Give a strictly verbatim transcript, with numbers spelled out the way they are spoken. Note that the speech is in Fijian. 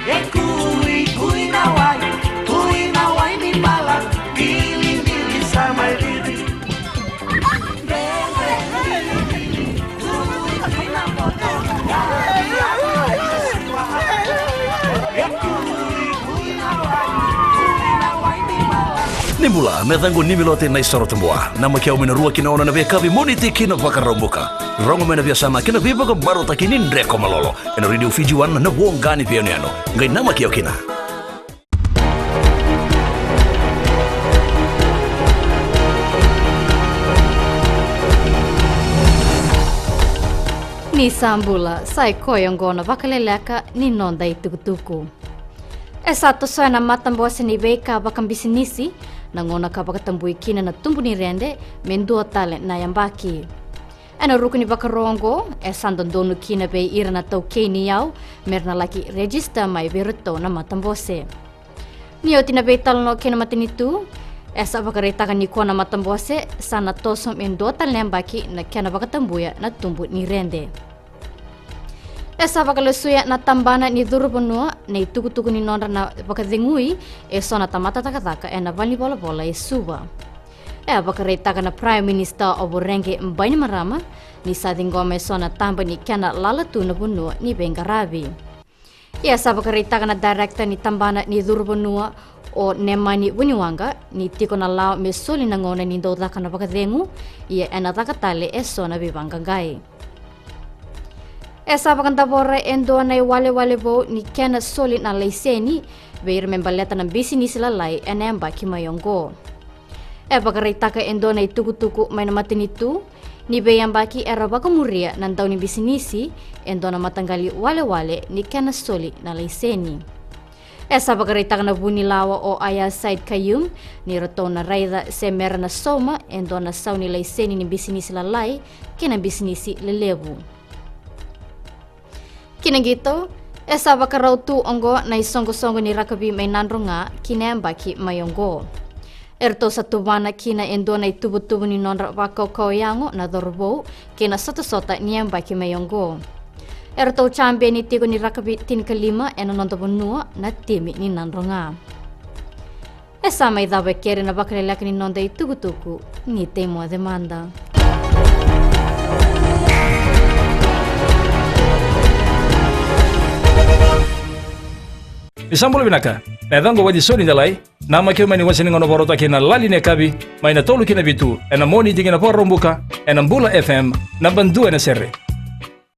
E kui, kui na wai, kui na wai ni mala, bili, bili sa mai riri. Ni bula, me caqu Nimilote Naisoro Tabua. Namaki au mai na rua ki na ono na veiyakavi Moniti ki na Vakaraubuka. Rogo mai na veiyasana kei na veivakabarautaki ni Dreko Malolo ena Radio Fiji One, na voqa ni veiyanuyanu. Qai namaki au kina. Ni sa bula, sa i koya oqo na vakaleleka ni noda itukutuku. E sa tosoya na matabose ni veika vakabisinisi na gauna ka vakatabui kina na tubu ni rede me dua tale na yabaki. Ena ruku ni vakaro oqo, e sa dodonu kina vei ira na taukei ni yau me ra na laki rejista mai vei iratou na matabose. Ni oti na veitalanoa kei na matanitu, e sa vakaraitaka nikua na matabose sa na toso me dua tale na yabaki na kena vakatabuya na tubu ni rede. E sa vakalesuya na tabana ni curu vanua na itukutuku ni nodra na vakacegui e so na tamata cakacaka ena valenivolavola e Suva. E a vakaraitaka na Prime Minister o Voreqe Bainimarama ni sa ciqoma e so na taba ni kena lala tu na vanua ni veiqaravi. Ia sa vakaraitaka na director ni tabana ni curu vanua o Nemani Vuniwaqa ni tiko na lawa me soli na gauna ni dau caka na vakacegu, ia ena caka tale e so na veivaqaqai. E sa vakadavora e dua na iwalewale vou ni kena soli na laiseni vei ira me baleta na bisinisi lalai ena yabaki mai oqo. E vakaraitaka e dua na itukutuku mai na matanitu ni veiyabaki era vakamuria na dau ni bisinisi e dua na mataqali walewale ni kena soli na laiseni. E sa vakaraitaka na vunilawa o Aya Said Kayum ni ratou na raica se mera na sauma e dua na sau ni laiseni ni bisinisi lalai kei na bisinisi lelevu. Ki na qito, e sa vakarau tu oqo na isoqosoqo ni rakavi mai Nadroga ki na yabaki mai oqo. Eratou sa tuvana kina e dua na ituvatuva ni nodra vakaukauwa yago na cauravou kei na sotasota ni yabaki mai oqo. Eratou jabeni tiko ni rakavi tinikalima ena noda vanua na timi ni Nadroga. E sa mai cava e keri na vakaleleka ni noda itukutuku, ni tei moce mada. Ni sa bula vinaka, na yacaqu o Waci Soni Delai, namaki au mai ni wase ni gauna vakarautaki na Lali ni Yakavi, mai na tolu ki na vitu, ena Moniti ki na Vakaraubuka, ena Bula F M, naba dua ena sere.